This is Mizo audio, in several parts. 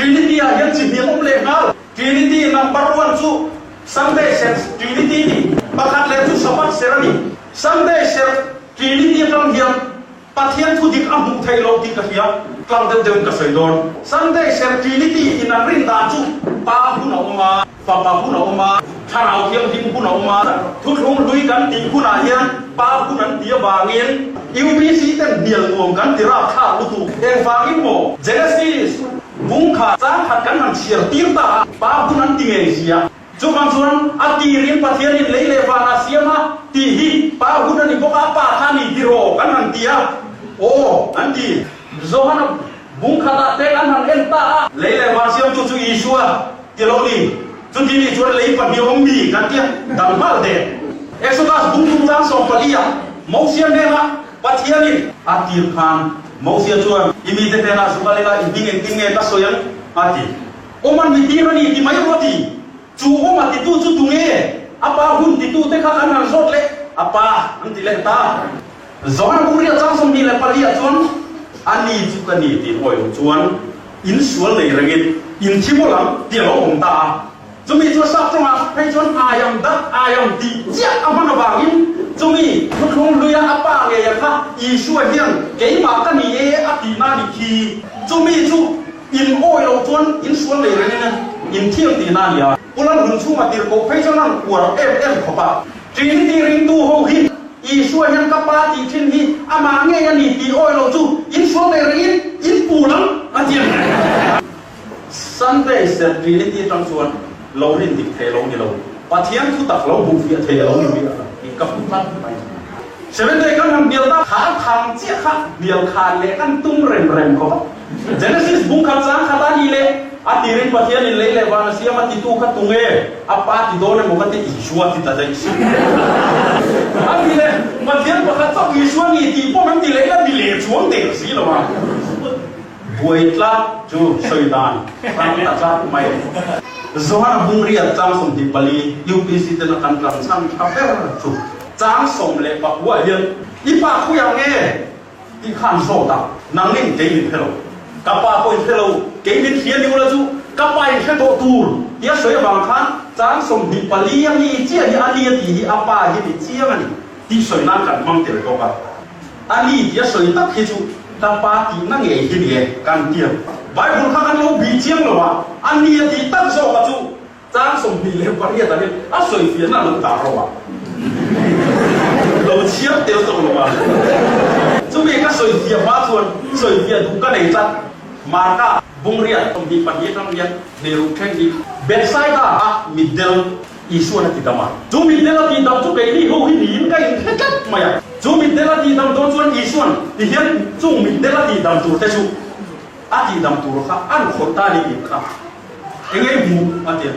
Trinity ah hian chi hniam awm leh nghal. Trinity number one chu Sunday serh Trinity ni. Pakhat leh chu Sabbath serh a ni. Sunday serh Trinity atang hian Pathian thu dik a hmuh theih loh tih ka hria, tlang deuh deuhin ka sawi dawn. Sunday serh Trinity in an rin dan chu Pa hun a awm a, Fapa hun a awm a, Thlarau Thianghlim hun a awm a. Thuthlung hlui kan tih hunah hian Pa hun an ti avangin UPC ten hnial nuam kan ti rapthlak lutuk. Engvangin maw Genesis bung kha chang khat kan han chhiar tir ta a, Pa hun an ti ngei sia. Chuvang chuan a tirin Pathianin lei leh van a siam a tih hi Pa hun a ni bawk a, Pa kha a ni tiraw kan han ti a, aw an ti. Johana bung khatah te kan han en ta a. Lei leh van siamtu chu Isua ti lo ni. Chuti nih chuan lei pahnih awm mi kan tia dang nghal der. Exodus bung chungchang 14 ah Mosia hnenah Pathianin a tir khan Mosia chuan i mite hnenah zu kal ila i hming engtin nge ka sawi ang a ti. Awm an mi tir a ni ti mai rawh ti. Chu awm a titu chu tunge? A pa hun titu te kha kan han zawt leh a pa an ti leh ta. Johana Bungria chang 24 ah chuan a ni chu ka ni tih hawi loh chuan in sual nei rengin in thi mawlh ang tih a lo awm ta a. Chumi chu sap tawngah phei chuan I am that I am tih chiah a hman avangin chumi thuthlung hluia a pa ngeia kha Isua hian keimah ka ni e a tihna a nih khi. Chumi chu In awi loh chuan in sual nei reng in in thiam tihna a ni a. Pu Lalhlun chhunga tirhkoh phei chuan an uar em em khawp a. Trinity ringtu ho hi Isua hian ka pa tih thin hi amah ngei a ni tih awi loh chu in sual nei reng in in pu lam a ti ang. Sunday serh Trinity atang chuan lo rin dik thei lo ni lo, Pathian thu tak lo hmuh fiah thei a lo ni miah lo tih ka hmu tlat mai. Seventh-day kan han hnial ta. Kha thang chiah kha hnial khan leh kan tum rem rem khawp a. Genesis bung khat chang khat a ni leh a tirin Pathianin lei leh van a siam a titu kha tunge a pa ti dawn emaw ka ti Isua ti ta daih si. A ti leh Pathian pakhat chauh Isua ni tih pawh kan ti leh ila ni leh chuang der si lo a. Buai tlat chu sawi dan ram ta tlat mai. Johana Bungriat chang 24 UPC tena kan tlan chhan tha ber chu chang 19 ah hian i pa khawiah nge tih kha an zawt a, nangin kei min hre lo, ka pa pawh in hre lo, kei min hria ni ula chu ka pa in hre tawh tur tia sawi avang khan chang 24 a mi chiah hi a ni a tih hi a pa hi ni chiang a ni tih sawi nan kan hmang tel bawk a. A ni tih a sawi tak hi chu ka pa tihna ngei hi ni e, kan ti a. Bible kha kan lo bih chiang lo a, a ni a tih tak zawk a chu chang 28 ah hian a sawi fiahna a lo dah rawh a, lo chhiar tel tawh lo a. Chumi ka sawi fiah hma chuan sawi fiah duh ka nei tlat. Marka bungriat 22 atang hian hmeiruh then hi Bethsaida a mitdel Isuan a ti dam a. Chu mitdel a tih dam chu keini ho hi niin ka inhre tlat mai a. Chu mitdel a tih dam dawn chuan Isuan ti hian chung mitdel a tih dam tur te chu a tih dam tur kha an khawih ta a ni tih kha eng nge hmu a ti a.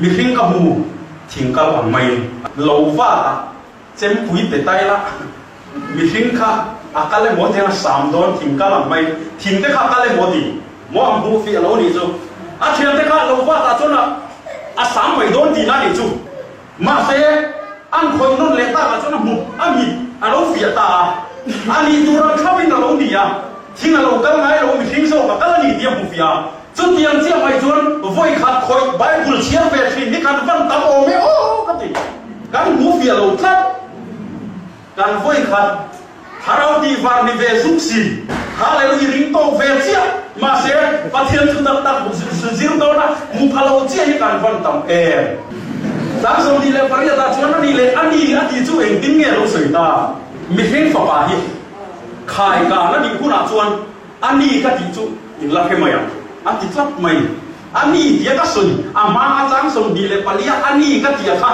Mihring ka hmu thing kal ang maiin lo vat a chempui pe tai la mihring kha a kal emaw tiang a sam dawn thing kal ang maiin thing te kha a kal emaw ti maw ang hmuh fih a lo nih chu a thian te kha lo vat ah chuan a sam mai dawn tihna a nih chu mahse an khawih nawn leh tak ah chuan a hmu a mit a lo fiah ta a a nih tur ang thlap in a lo ni a thing a lo kal ngai lo mihring zawk a kal a ni tih a hmu fiah a chutiang chiah mai chuan vawi khat khawih Bible chhiar ve thin hi kan van tam awm e aw ka ti. Kan hmu fiah lo tlat. Kan vawi khat thlarau tih var ni ve zuk si. Hallelujah ring tawk ve chiah. Mahse Pathian thu tak tak zir dawn a hmu pha lo chiah hi kan van tam em. Chang 28 ah chuan ani leh ani a tih chu engtin nge lo sawi ta. Mihring fapa hi khai kan a nih hunah chuan ani ka tih chu in la hre mai ang a ti tlat mai. A ni tia ka sawi, a hma a chang 24 a a ni ka tia kha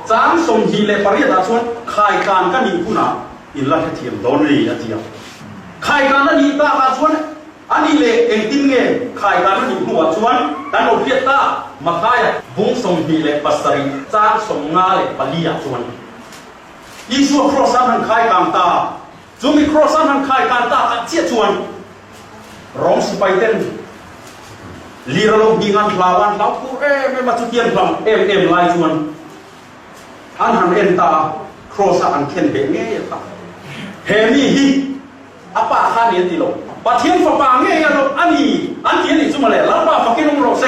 chang 28 ah chuan khaikan ka nih hunah in la hrethiam dawn ni a ti a. Khaikan a nih tak ah chuan a ni leh engtin nge khaikan a nih hnuah chuan kan lo hriat ta Mathaia bung 27 chang 54 ah chuan Isua Kraws an han khaikan ta. Chumi Kraws an han khaikan tak ah chiah chuan Rom sipai ten lir a lo hming an hlau a, an hlau phur em em a, chutiang hlam em em lai chuan an han en ta a, Kraws a an khen beh ngei a kha. He mi hi a pa kha a ni an ti lo, Pathian fapa ngei a lo a ni an ti a nih chu mawle, Lalpa fapa.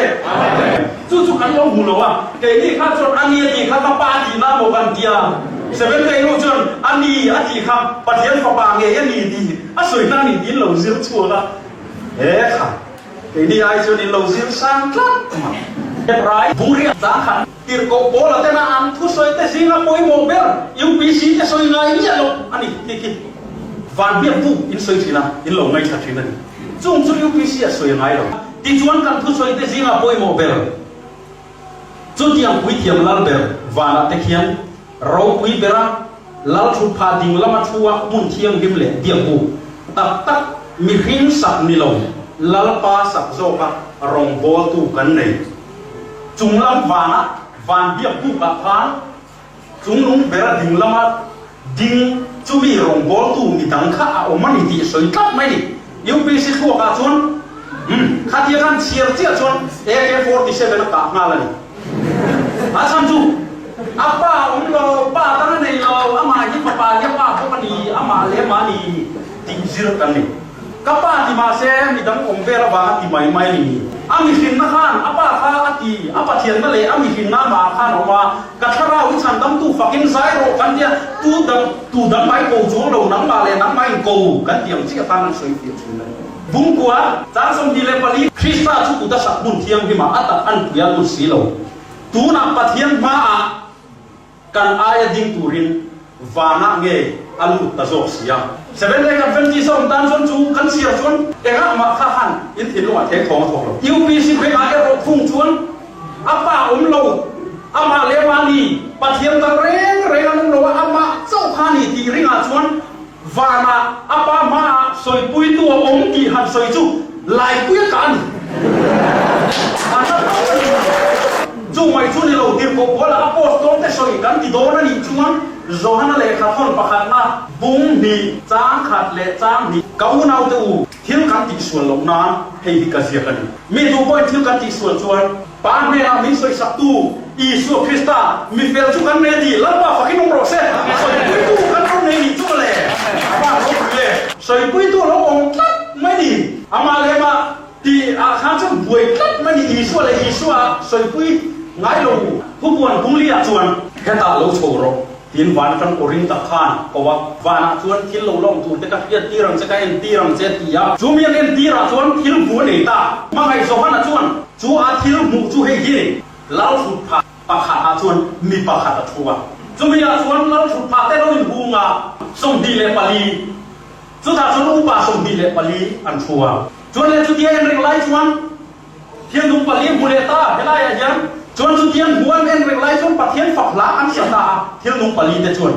se. Chu chu kan lo hmu lo a, keini kha chuan a ni a tih kha ka pa tihna maw kan tia. Seventh-day nu chuan a ni a tih kha Pathian fapa ngei a ni tih a sawi hna ni tiin lo zir chhuak a. He kha keini ai chuan in lo zir sang tlat mai. Hebrai bungriah tlang khan tirhkoh Paula tena an thusawi te zinga pawimawh ber UPC te sawi ngai miah lo a ni tih khi van biak buk in sawi thin a, in lo ngaithla thin a ni. Chung chu UPC a sawi a ngai lo. Tichuan kan thusawi te zinga pawimawh ber chutiang puithiam lal ber vanah te khian ropui bera lal thutphah ding lama thu a hmun thianghlim leh biakbuk tak tak mihring sak ni lo Lalpa sak zawka rawngbawltu kan nei. Chunglam vanah van biakbukah khan Chungnung bera ding lama ding chumi rawngbawltu mi dang kha a awm a ni tih sawi tlat mai ni. UPC thluakah chuan umm khatia khan chhiar chiah chuan AK-47 a kah nghal a ni. A chhan chu a pa awm lo, pa dang a nei lo, amah hi fapa hi a pa bawk a ni, amah leh amah a ni tih zir kan ni. Ka pa ti mahse mi dang awm vel avanga ti mai mai a ni. A mihrinna khan a pa kha a ti, a Pathianna leh a mihrinna amah khan a awm a, ka thlarau hi chhandamtu fakin zai rawh kan tia, tu dang tu dang mai ko chuang lo nangmah leh nangmah in ko kan ti ang chiah khan an sawi fiah thin a ni. Bungkua, chang 24, Krista chu kut a sak hmun thianghlimah a tak an pui a lut si lo. Tunah Pathian hmaah Kan aia ding turin vanah nge a lut ta zawk si a? Seventh Day Adventist a awm tan chuan chu kan chhiar chuan engah mah kha khan in thinlungah theng thawng a thawk lo. UPC vengah erawh thung chuan a pa awm lo, amah leh mahni Pathian dang reng reng an awm lo a, amah chauh kha a ni tih ringah chuan vanah a pa hmaah sawipuitu a awm tih han sawi chu laipui a kah a ni. A na tawp a ni. Chu mai chu ni lo, tirhkoh Paula a Apostol te sawi kan ti dawn a nih chuan Johana lehkha thawn pakhatna bung hnih, chang khat leh chang hnih, Ka unaute u, thil kan tihsual loh nan hei hi ka ziak a ni. Mi duh pawhin thil kan tihsual chuan Pa hnenah min sawisaktu Isua Krista, mi fel chu kan nei a ti. Lalpa fakin awm rawh se. Sawipuitu kan lo nei nih chu mawle. Amah ropui e. Sawipuitu a lo awm tlat mai ni. Amah leh amah tih ah khan chuan buai tlat mai ni. Isua leh Isua sawipui ngai lo. Thupuan Bungli ah chuan hetah lo chho rawh. Tin, van atang aw ring tak khan ko a, vanah chuan thil lo lawm tur te ka hriat tir ang che, ka en tir ang che, a ti a. Chu mi an en tirah chuan thil hmuh a nei ta. Hmangaih Johana chuan chu a thil hmuh chu hei hi ni, Lalthutphah pakhatah chuan mi pakhat a thu a. Chumi ah chuan Lalthutphah te lo inhung a, 24, chutah chuan upa 24 an thu a. Chuan leh chutia en reng lai chuan Thian dum pali hmu leh ta, helaiah hian chuan chutiang hmu an en reng lai chuan Pathian fak hla an sa ta a, thil nung pali te chuan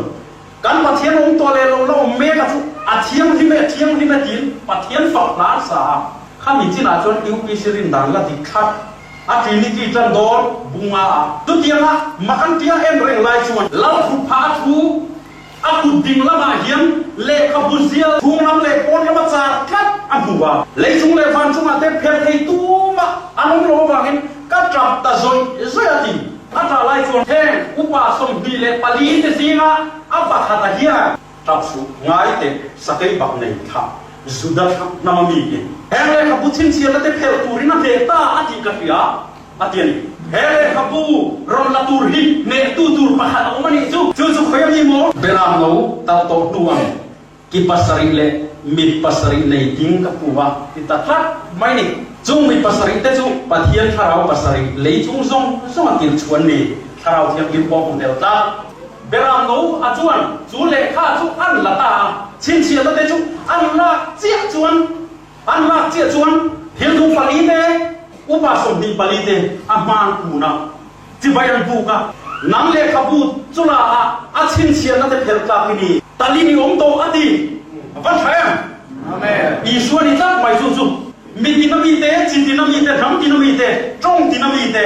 kan Pathian awm tawh leh lo la awm mek a chu a thianghlim e, a thianghlim e tiin Pathian fak hla an sa a, khami chinah chuan UPC rin dan la dik thlap a Trinity tan dawn bunga a, chutianga mak an tia en reng lai chuan Lalthutphah a thu A kut ding lamah hian lehkhabu zial chhung lam leh pawn lama char tlat a hmu a. Lei chung leh van chungah te pher thei tumah an awm lo avangin ka tap ta zawih zawih a ti. A tah lai chuan heng upa 24 te zinga a pakhata hian tap suh ngai teh sakei bak nei thlah Juda thlang hnam a mi in heng lehkhabu chhinchhiahna te phelh turin a hneh ta a tih ka hria. A ti a ni. He lehkhabu rawn la tur hi hnehtu tur pakhat a awm a nih chu. Chu chu khawi a mi maw? Beram lo talh tawh hnu ang ki pasarih leh mit pasarih nei ding ka hmu a ti ta tlat mai ni. Chung mit pasarih te chu Pathian thlarau pasarih lei chung zawng zawng a tirh chhuan ni. Thlarau Thianghlim pawh hmu tel tlat. Beram no a chuan chu lehkha chu an la ta a, chhinchhiahna te chu an lak chiah chuan An lak chiah chuan thil duh pali te, upa 24 te a hman kun a, chibai an buk a, nang lehkhabu chu la a, a chhinchhiahna te phelh tlak i ni. Tali ni awm tawh a ti. A van tha em? Isua ni tlat mai chu chu mi tina mi te, chi tina mi te, hnam tina mi te, tawng tina mi te,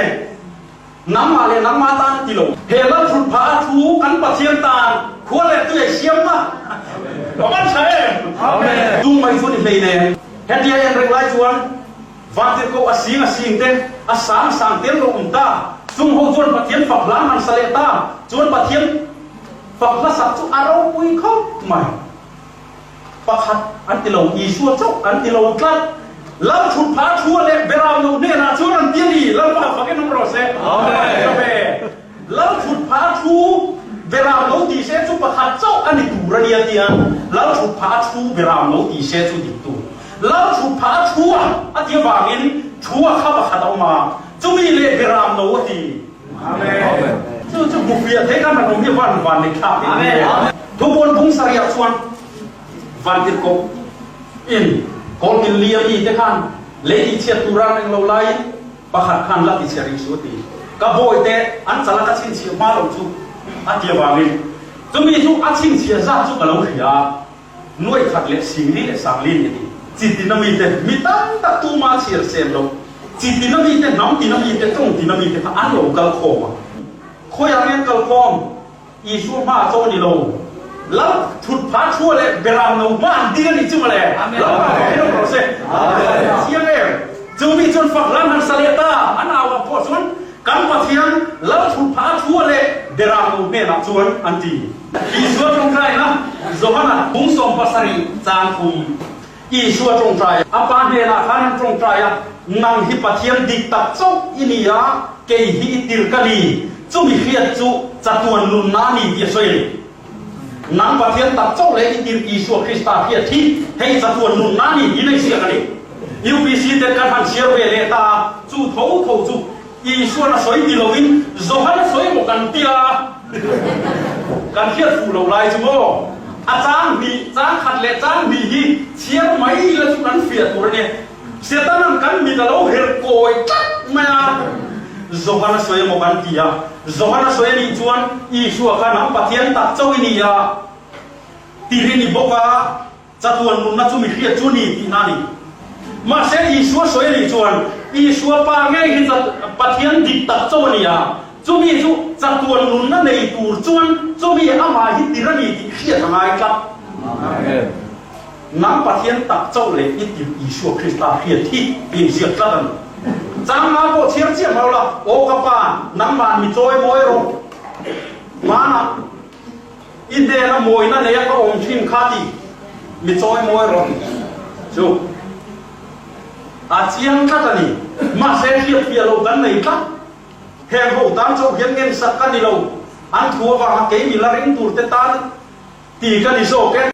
nangmah leh nangmah tan a ti lo. He Lalthut phah a thu kan Pathian tan khua leh tui a siam a, a van tha em? Tung mai chu ni hlei nen. Hetia en reng lai chuan vantirhkoh a sing a sing te, a sang a sang tel lo awm ta. Chung ho chuan Pathian fak hla an han sa leh ta. Chuan Pathian fak hla sak chu a ropui khawp mai. Pakhat an ti lo, Isua chauh an ti lo tlat. Lalthut phah thua leh Beram lo hnenah chuan an ti a ni. pakhat chauh a ni tur a nia tia Lal thutphah a thu beram lo ti se chu dik tur. Lal thutphah a thu a a ti avangin thu a kha pakhat a awm a, chumi leh beram lo a ti. Amen. Chu chu hmufiah thei kan han awm hi van van nei thlak tih ni. Thupawn bung sarih ah chuan Vantirhkoh in kawlkil li a mi te khan lei tihchhiat tura an englo laiin Pakhat khan la tichhiah rih suh a ti. Ka bawite an chala ka chhinchhiah hma loh chu a ti avangin chumi chu a chhinchhiah zat chu ka lo hria a, nuaih khat leh singli leh sangli ni a ti. Chi tina mite mi tam tak tuma chhiar sem loh, chi tina mite, hnam tina mite, tawng tina mite kha an lo kal khawm a. Khawiah nge an kal khawm? Isua hma chaw ni lo. Lal thut pha thua leh beram no hma an ding a nih chu mawle. Lal pa fak hian rawh se. Chiang em? Chu mi chuan fak hlan han sa leh ta. An au ah pawh chuan kan Pathian lal thut pha thua leh beram no hnenah chuan an ti. Isua tawngtaina Johana bung 70 chang thum. Isua tawngtai a Pa hnenah khan an tawngtai a, Nang hi Pathian dik tak chauh i ni a, kei hi i tir ka ni, chumi hriat chu chatuan nunna a ni tih a sawi a ni. Nang Pathian tak chauh leh i tir Isua Krista hriat hi hei chatuan nunna a ni tiin a insiak a ni. UPC ten kan han chhiar ve leh ta a, chu tho tho chu Isuan a sawi ti loin Johan a sawi maw kan tia kan hriat fuh lo lai chu maw? A chang hnih, chang khat leh chang hnih hi chhiar mai ila chu kan fiah tur a ni. Setanan kan mit a lo herh kawi tlat mai a, Johan a sawi maw kan ti a. Johan a sawi a nih chuan Isua kha nang Pathian tak chauh i ni a, tir i ni bawk a. Chatuan nunna chu mi hriat chu ni tihna a ni. Mahse, Isua sawi a nih chuan Isua Pa ngei hi Pathian dik tak chauh a ni a, chumi chu chatuan nunna nei tur chuan chumi amah hi tir a ni tih hriat a ngai tlat. Nang Pathian tak chauh leh i tir Isua Krista hriat hi i inziak tlat a ni. Chang nga pawh chhiar chiah lo la, Aw ka Pa, nangmah mi chawi mawi rawh. Hmanah. I hnena mawina neia ka awm thin kha tih mi chawi mawi rawh chu a chiang tlat a ni. Mahse hriatfiah loh kan nei tlat. Heng ho tan chauh hian ngensak ka ni lo, an thu avanga kei mi la ring tur te tan ti ka ni zawk e.